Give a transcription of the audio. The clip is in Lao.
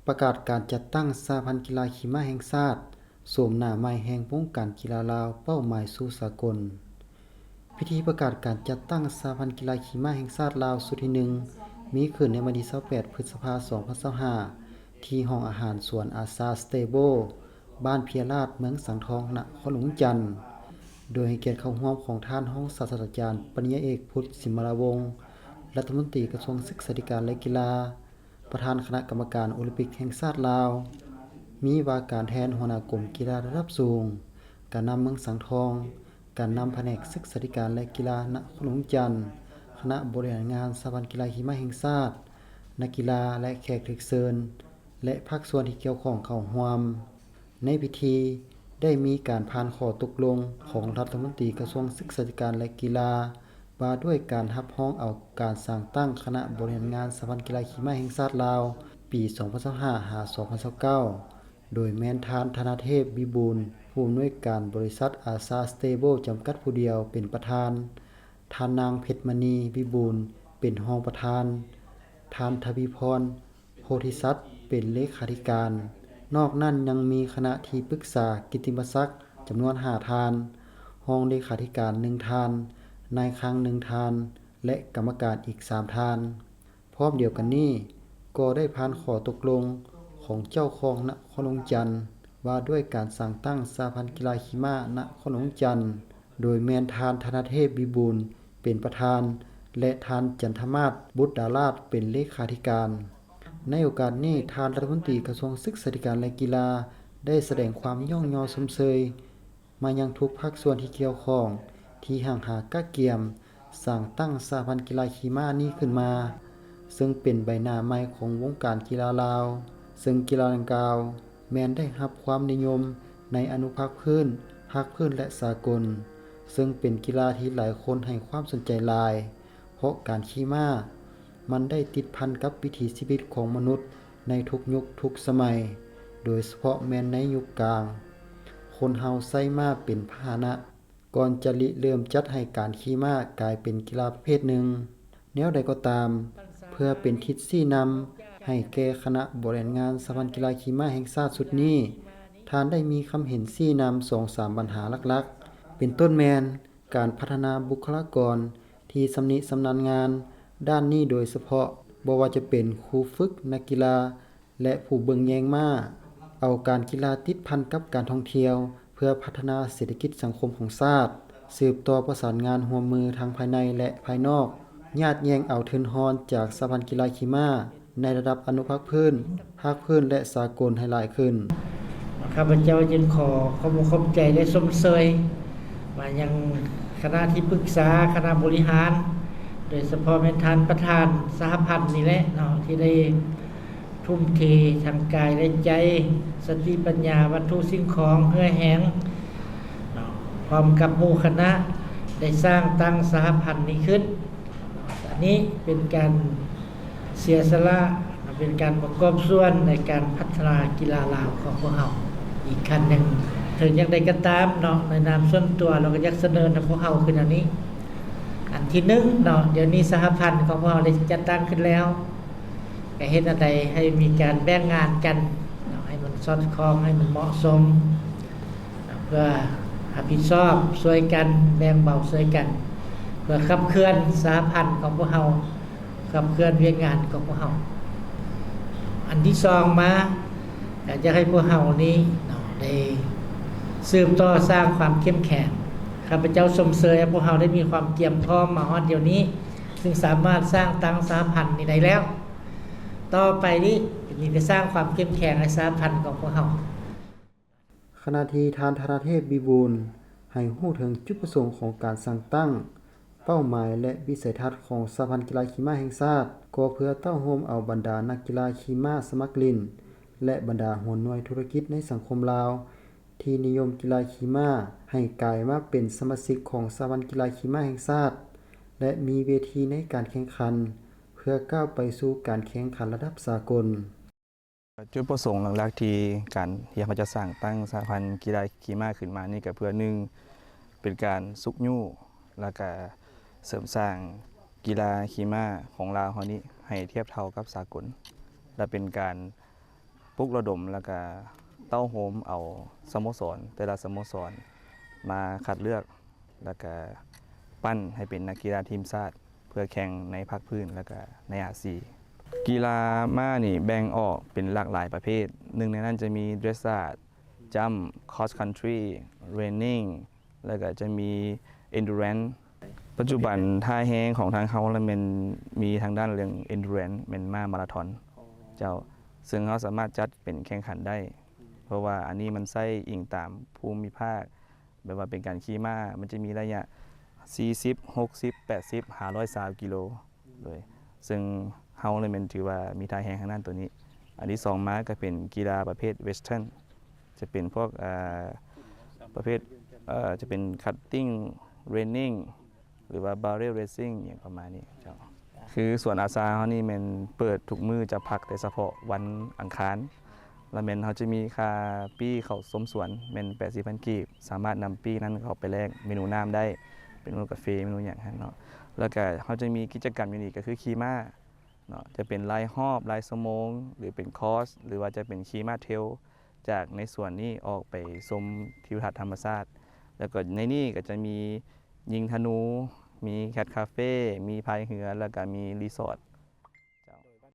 ປະກາດການຈັດຕັ້ງສະຫະພັນກິລາຂີ່ມ້າແຫ່ງຊາດ, ໂສມໜ້າໃໝ່ແຫ່ງວົງການກິລາລາວ, ເປົ້າໝາຍສູ່ສາກົນ. ພິທີປະກາດການຈັດຕັ້ງສະຫະພັນກິລາຂີ່ມ້າແຫ່ງຊາດລາວຊຸດທີໜຶ່ງ ມີຂຶ້ນໃນວັນທີຊາວແປດ ພຶດສະພາ ສອງພັນຊາວຫ້າ ທີ່ຫ້ອງອາຫານສວນອາຊາສະເຕເບິ້ນ ບ້ານເພຍລາດ ເມືອງສັງທອງ ນະຄອນຫຼວງວຽງຈັນ, ໂດຍໃຫ້ກຽດເຂົ້າຮ່ວມຂອງທ່ານຮອງສາດສະດາຈານ ປະລິນຍາເອກ ພຸດ ສິມມະລາວົງ ລັດຖະມົນຕີກະຊວງສຶກສາທິການ ແລະ ກິລາ, ປະທານຄະນະກຳມະການໂອລິມປິກແຫ່ງຊາດລາວ, ມີວ່າການແທນຫົວໜ້າກົມກິລາລະດັບສູງ, ການນຳເມືອງສັງທອງ, ການນຳພະແນກສຶກສາທິການ ແລະ ກິລານະຄອນຫຼວງວຽງຈັນ, ຄະນະບໍລິຫານງານສະຫະພັນກິລາຂີ່ມ້າແຫ່ງຊາດ, ນັກກິລາ ແລະ ແຂກຖືກເຊີນ ແລະ ພາກສ່ວນທີ່ກ່ຽວຂ້ອງເຂົ້າຮ່ວມ. ໃນພິທີໄດ້ມີການຜ່ານຂໍ້ຕົກລົງຂອງລັດຖະມົນຕີກະຊວງສຶກສາທິການ ແລະ ກິລາ ວ່າດ້ວຍການຮັບຮອງເອົາການສ້າງຕັ້ງຄະນະບໍລິຫານງານສະຫະພັນກິລາຂີ່ມ້າແຫ່ງຊາດລາວ ປີສອງພັນຊາວຫ້າ ຫາ ສອງພັນຊາວເກົ້າ ໂດຍແມ່ນທ່ານ ທະນະເທບ ວິບູນ ຜູ້ອຳນວຍການບໍລິສັດອາຊາສະເຕເບິ້ນ ຈຳກັດຜູ້ດຽວເປັນປະທານ, ທ່ານນາງ ເພັດມະນີ ວິບູນ ເປັນຮອງປະທານ, ທ່ານ ທະວີພອນ ໂພທິສັດ ເປັນເລຂາທິການ. ນອກນັ້ນຍັງມີຄະນະທີ່ປຶກສາກິດຕິມະສັກຈຳນວນຫ້າທ່ານ, ຮອງເລຂາທິການໜຶ່ງທ່ານ, ນາຍຄັງໜຶ່ງທ່ານ ແລະ ກຳມະການອີກສາມທ່ານ. ພ້ອມດຽວກັນນີ້, ກໍໄດ້ຜ່ານຂໍ້ຕົກລົງຂອງເຈົ້າຄອງນະຄອນຫຼວງວຽງຈັນ ວ່າດ້ວຍການສ້າງຕັ້ງສະຫະພັນກິລາຂີ່ມ້ານະຄອນຫຼວງວຽງຈັນ, ໂດຍແມ່ນທ່ານ ທະນະເທບ ວິບູນ ເປັນປະທານ ແລະ ທ່ານ ຈັນທະມາດ ບຸດດາລາດ ເປັນເລຂາທິການ. ໃນໂອກາດນີ້, ທ່ານລັດຖະມົນຕີກະຊວງສຶກສາທິການ ແລະ ກິລາ ໄດ້ສະແດງຄວາມຍ້ອງຍໍຊົມເຊີຍມາຍັງທຸກພາກສ່ວນທີ່ກ່ຽວຂ້ອງ ທີ່ຮັ່ງຫາກະກຽມສ້າງຕັ້ງສະຫະພັນກິລາຂີ່ມ້ານີ້ຂຶ້ນມາ, ເຊິ່ງເປັນໃບໜ້າໃໝ່ຂອງວົງການກິລາລາວ, ເຊິ່ງກິລາດັ່ງກ່າວ ແມ່ນໄດ້ຮັບຄວາມນິຍົມໃນອະນຸພາກພື້ນ, ພາກພື້ນ ແລະ ສາກົນ, ເຊິ່ງເປັນກິລາທີ່ຫຼາຍຄົນໃຫ້ຄວາມສົນໃຈຫຼາຍ, ເພາະການຂີ່ມ້າມັນໄດ້ຕິດພັນກັບວິຖີຊີວິດຂອງມະນຸດໃນທຸກຍຸກທຸກສະໄໝ, ໂດຍສະເພາະແມ່ນໃນຍຸກກາງ, ຄົນເຮົາໃຊ້ມ້າເປັນພາຫະນະ. ກ່ອນຈະລິເລີ່ມຈັດໃຫ້ການຂີ່ມ້າກາຍເປັນກິລາປະເພດໜຶ່ງ. ແນວໃດກໍຕາມ, ເພື່ອເປັນທິດຊີ້ນຳໃຫ້ແກ່ຄະນະບໍລິຫານງານສະຫະພັນກິລາຂີ່ມ້າແຫ່ງຊາດຊຸດນີ້, ທ່ານໄດ້ມີຄຳເຫັນຊີ້ນຳສອງສາມບັນຫາຫຼັກໆ, ເປັນຕົ້ນແມ່ນການພັດທະນາບຸກຄະລາກອນທີ່ຊຳນິຊຳນານງານດ້ານນີ້ໂດຍສະເພາະ, ບໍ່ວ່າຈະເປັນຄູຝຶກ, ນັກກິລາ, ແລະ ຜູ້ເບິ່ງແຍງມ້າ, ເອົາການກິລາຕິດພັນກັບການທ່ອງທ່ຽວ ເພື່ອພັດທະນາເສດຖະກິດສັງຄົມຂອງຊາດ, ສືບຕໍ່ປະສານງານຮ່ວມມືທັງພາຍໃນ ແລະ ພາຍນອກ, ຍາດແຍ່ງເອົາທຶນຮອນຈາກສະຫະພັນກິລາຂີ່ມ້າໃນລະດັບອະນຸພາກພື້ນ, ພາກພື້ນ ແລະ ສາກົນໃຫ້ຫຼາຍຂຶ້ນ. ຂ້າພະເຈົ້າຈຶ່ງຂໍຂອບອົກຂອບໃຈ ແລະ ຊົມເຊີຍມາຍັງຄະນະທີ່ປຶກສາ, ຄະນະບໍລິຫານ, ໂດຍສະເພາະແມ່ນທ່ານປະທານສະຫະພັນນີ້ແຫຼະເນາະ ທີ່ໄດ້ ທຸ່ມເທທັງກາຍ ແລະ ໃຈ, ສະຕິປັນຍາ, ວັດຖຸສິ່ງຂອງ, ເຫື່ອແຮງເນາະ ພ້ອມກັບໝູ່ຄະນະ ໄດ້ສ້າງຕັ້ງສະຫະພັນນີ້ຂຶ້ນ. ອັນນີ້ເປັນການເສຍສະຫຼະ, ເປັນການປະກອບສ່ວນໃນການພັດທະນາກິລາລາວຂອງພວກເຮົາອີກຂັ້ນໜຶ່ງ. ເຖິງຢ່າງໃດກໍຕາມເນາະ, ໃນນາມສ່ວນຕົວ ເຮົາກໍຢາກສະເໜີນຳພວກເຮົາຄືແນວນີ້. ອັນທີໜຶ່ງເນາະ, ດຽວນີ້ສະຫະພັນຂອງພວກເຮົາໄດ້ຈັດຕັ້ງຂຶ້ນແລ້ວ. ກະເຮັດແນວໃດໃຫ້ມີການແບ່ງງານກັນເນາະ ໃຫ້ມັນສອດຄ່ອງ ໃຫ້ມັນເໝາະສົມເນາະ ເພື່ອຮັບຜິດຊອບຊ່ວຍກັນ ແບ່ງເບົາຊ່ວຍກັນ ເພື່ອຂັບເຄື່ອນສະຫະພັນຂອງພວກເຮົາ ຂັບເຄື່ອນວຽກງານຂອງພວກເຮົາ. ອັນທີສອງມາ ກະຢາກໃຫ້ພວກເຮົານີ້ເນາະ ໄດ້ສືບຕໍ່ສ້າງຄວາມເຂັ້ມແຂງ. ຂ້າພະເຈົ້າຊົມເຊີຍໃຫ້ພວກເຮົາໄດ້ມີຄວາມກຽມພ້ອມມາຮອດດຽວນີ້ ຊຶ່ງສາມາດສ້າງຕັ້ງສະຫະພັນນີ້ໄດ້ແລ້ວ. ຕໍ່ໄປນີ້ ມີແຕ່ສ້າງຄວາມເຂັ້ມແຂງໃຫ້ສະຫະພັນຂອງພວກເຮົາ. ຂະນະທີ່ທ່ານ ທະນະເທບ ວິບູນ ໃຫ້ຮູ້ເຖິງຈຸດປະສົງຂອງການສ້າງຕັ້ງ, ເປົ້າໝາຍ ແລະ ວິໄສທັດຂອງສະຫະພັນກິລາຂີ່ມ້າແຫ່ງຊາດ, ກໍເພື່ອເຕົ້າໂຮມເອົາບັນດານັກກິລາຂີ່ມ້າສະໝັກຫຼິ້ນ ແລະ ບັນດາຫົວໜ່ວຍທຸລະກິດໃນສັງຄົມລາວ ທີ່ນິຍົມກິລາຂີ່ມ້າ ໃຫ້ກາຍມາເປັນສະມາຊິກຂອງສະຫະພັນກິລາຂີ່ມ້າແຫ່ງຊາດ ແລະ ມີເວທີໃນການແຂ່ງຂັນ ເພື່ອກ້າວໄປສູ່ການແຂ່ງຂັນລະດັບສາກົນ. ຈຸດປະສົງຫຼັກໆ ທີ່ການທີ່ເຮົາຈະສ້າງຕັ້ງສະຫະພັນກິລາຂີ່ມ້າຂຶ້ນມານີ້ ກໍເພື່ອ ໜຶ່ງ ເປັນການຊຸກຍູ້ ແລ້ວກະເສີມສ້າງກິລາຂີ່ມ້າຂອງລາວເຮົານີ້ໃຫ້ທຽບເທົ່າກັບສາກົນ ແລະ ເປັນການ ປຸກລະດົມ ແລ້ວກະເຕົ້າໂຮມເອົາສະໂມສອນ ແຕ່ລະສະໂມສອນມາຄັດເລືອກ ແລ້ວກະປັ້ນໃຫ້ເປັນນັກກິລາທີມຊາດ ເພື່ອແຂ່ງໃນພາກພື້ນ ແລ້ວກະໃນອາຊີ. ກິລາມ້ານີ້ແບ່ງອອກເປັນຫຼາກຫຼາຍປະເພດ, ໜຶ່ງໃນນັ້ນຈະມີ dressage, jump, cross country, running, ແລ້ວກະຈະມີ endurance. ປັດຈຸບັນທ່າແຮງຂອງທາງເຮົາລະແມ່ນມີທາງດ້ານເລື່ອງ endurance ແມ່ນມ້າມາລາທອນ ເຈົ້າ, ເຊິ່ງເຮົາສາມາດຈັດເປັນແຂ່ງຂັນໄດ້ ເພາະວ່າອັນນີ້ມັນໃຊ້ອີງຕາມພູມິພາກ ແບບວ່າເປັນການຂີ່ມ້າ ມັນຈະມີໄລຍະສີ່ສິບ ຫົກສິບ ແປດສິບ ຫາຮ້ອຍຊາວກິໂລ ໂດຍ ເຊິ່ງເຮົາລະແມ່ນຖືວ່າມີທ່າແຮງທາງດ້ານໂຕນີ້. ອັນທີສອງມາກະເປັນກິລາປະເພດ western ຈະເປັນພວກ ເອີ ປະເພດ ເອີ ຈະເປັນ cutting, running ຫຼືວ່າ barrel racing ຫຍັງປະມານນີ້ເຈົ້າ. ຄືສວນອາຊາເຮົານີ້ແມ່ນເປີດທຸກມື້ ຈະພັກແຕ່ສະເພາະວັນອັງຄານ ລະແມ່ນເຮົາຈະມີຄ່າປີ້ເຂົ້າຊົມສວນແມ່ນແປດສິບພັນກີບ ສາມາດນຳປີ້ນັ້ນເຂົ້າໄປແລກເມນູນ້ຳໄດ້ ເປັນເມນູກາເຟ ເມນູຫຍັງຫັ້ນເນາະ. ແລ້ວກະເຮົາຈະມີກິດຈະກຳຢູ່ນີ້ ກະຄືຂີ່ມ້າເນາະ ຈະເປັນລາຍຮອບ ລາຍຊົ່ວໂມງ ຫຼືເປັນຄອສ ຫຼືວ່າຈະເປັນຂີ່ມ້າເທຣລ ຈາກໃນສວນນີ້ອອກໄປຊົມທິວທັດທຳມະຊາດ ແລ້ວກໍໃນນີ້ກໍຈະມີຍິງທະນູ ມີ cat cafe ມີພາຍເຮືອ ແລ້ວກໍມີ resort